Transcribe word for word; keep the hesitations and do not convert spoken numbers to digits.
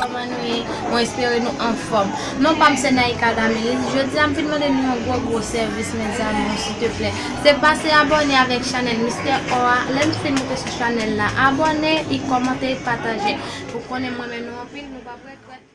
Kòman nou ye? Mwen espere nou anfòm. Non pa m se Naïka Damilis. Jodi a m vin mande nou yon gwo gwo sèvis, mezanmi, silteplè. Se pase abòne avèk chanèl Mistè Ò a. Lè n fin moute sou chanèl la, abòne, e kòmante, e pataje. Ou konnen m renmen nou anpil, nou p ap regrèt.